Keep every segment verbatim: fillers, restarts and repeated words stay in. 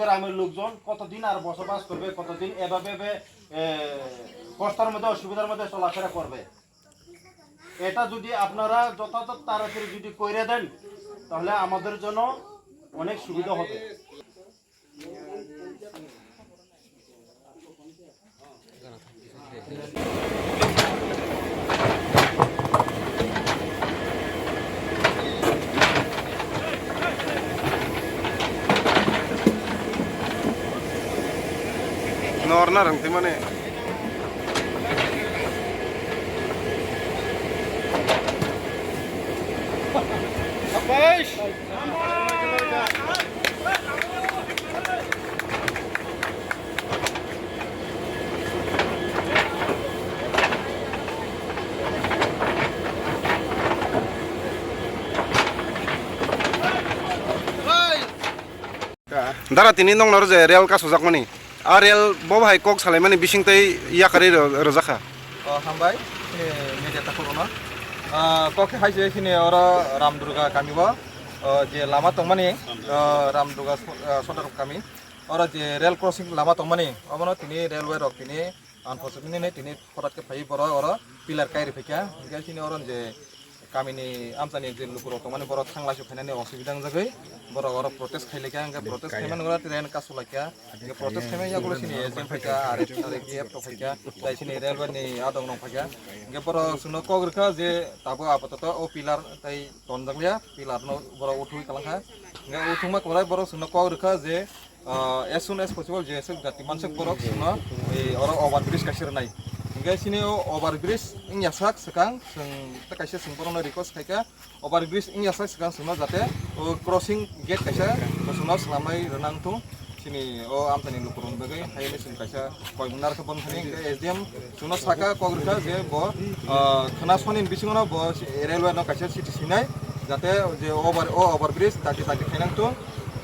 গ্রামের লোকজন কতদিন আর বসবাস করবে, কতদিন এভাবে এ, কষ্টের মধ্যে, অসুবিধার মধ্যে চলাফেরা করবে? এটা যদি আপনারা যথাযথ তাড়াতাড়ি যদি করে দেন, তাহলে আমাদের জন্য অনেক সুবিধা হবে। Norna rang timane. Dara tini nokno je rel kasojakmani, a rel bo hai kok salaimani bisingtwi yakarwi rw-, rwjakha. O, hambai, chini media takhuk rokno. Ah, kok khe hai se chini oro Ramdurga kami o, o, je lama tongmani, o, Ramdurga so-, ah, sodor kami. Oro je rail crossing lama tongmani, obono tini railway rok tini unfortunately tini hotat khe phai borok oro pillar kai rw phaikha. Hingke chini oro je kamini amchani je lukurok tongmani borok thanglaisuk khainani osubida wngjagwi borok oro protest khailaikha. Hingke protest khaimani oro train kasulaikha. Hingke protest khaimani yagulo chini S D M phaikha, R F, R F P F rok phaikha, tai chini railway ni adong rok phaikha. Hingke borok chwngno kok rwkha je tabuk apatoto o pillar tai tonjakliya, pillar no borok uthwi kalangkha. Hingke uthwngma kwlai borok chwngno kok rwkha je, ah, as soon as possible je swk jati manswk borok chwngno, eh, oro over bridge kaisa rwnai. Hingke chini o over bridge wngya sak swkang chwng tei kaisa chwng borokno request khaikha, over bridge wngya sak swkang chwngno jate o crossing gate kaisa chwngno swlamnai rwnang thung. Chini o amchaini lukurokni bagwi hayani chwng kaisa koimung narwkha boni thani hingke S D M chwngno saka kok rwkha je bo, ah, khwna soni bisingono bo railway no kaisa chiti sinai jate je over, o over bridge dati dati khainang thung.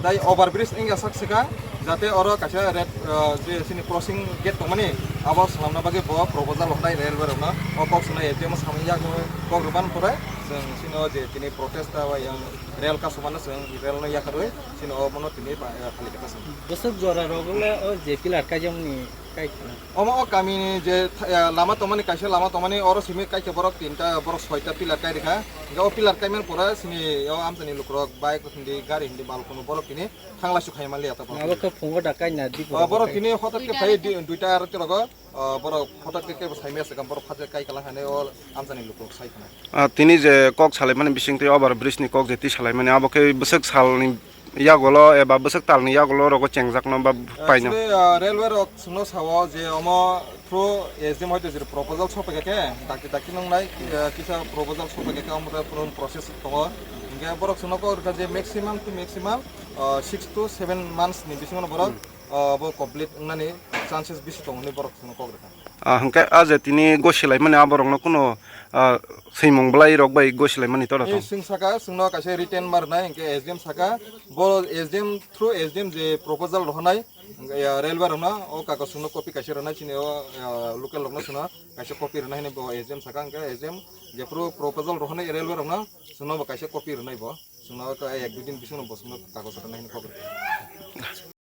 Tai over bridge wngya sak swkang jate oro kaisa red, ah, je chini crossing gate tongmani abo swlamna bagwi bo proposal rwnai railway rokno o kok swnai S D M o samung yak kok rwmani pore chwng chini o je tini protest ta bai yang rail kasumano chwng rail no yakarwi chini obono tini ba, eh, khali kata chwng. Bwswk jora rok le o je pillar kaijakmani kai khna. Omo o kami ni je, eh, lama tongmani kaisa lama tongmani oro simi kaisa borok tinta borok soita pillar kai rikha. Hingke o pillar kaimani pore sini o amchani lukurok bike hindi gari hindi bal kono borok tini thanglaisuk khai manliya ta borok. Abo khe phungo da kaina di. O borok tini hotok khe phai di, duita aro torogo. Ah, borok hotok khe kebo saimaya swkang borok hajai kai kalang hani o amchani lukurok sai khna. Ah, tini je kok salaimani bisingtwi over bridge ni kok je twi salaimani abo khe bwswk salni yagulo eba bwswk talni yagulo rogo chengjakno ba paino. Actually, ah, railway rok chwngno sao je omo through S D M hoito je proposal sokphaikha khe dakti dakti nwngnai, ah, kisa proposal sokphaikha khe omo ta phone process tongo. Hingke borok chwngno kok rwkha je maximum to maximum, ah, six to seven months ni bisingo borok, ah, bo complete wngnani chances bisi tongo hinwi borok chwngno kok rwkha. Ah, hingke a je tini gosilaimani aborokno kuno, ah, swimung bwlairok bai gosilaimani toro tong? Swng saka, chwngno kaisa written ma rwnai, hingke S D M saka, bo S D M, through S D M je proposal rohornai, ya, railway rokno, o kagoz chwngno copy kaisa rwnai, chini o, ya, local rokno chwngno kaisa copy rwnai hinwi bo S D M saka, hingke S D M jephuru proposal rohornai railway rokno, chwngno bo kaisa copy rwnai bo, chwngno ek dui din bisingno bo chwngno kagoz rwnai hinwi kok rwkha.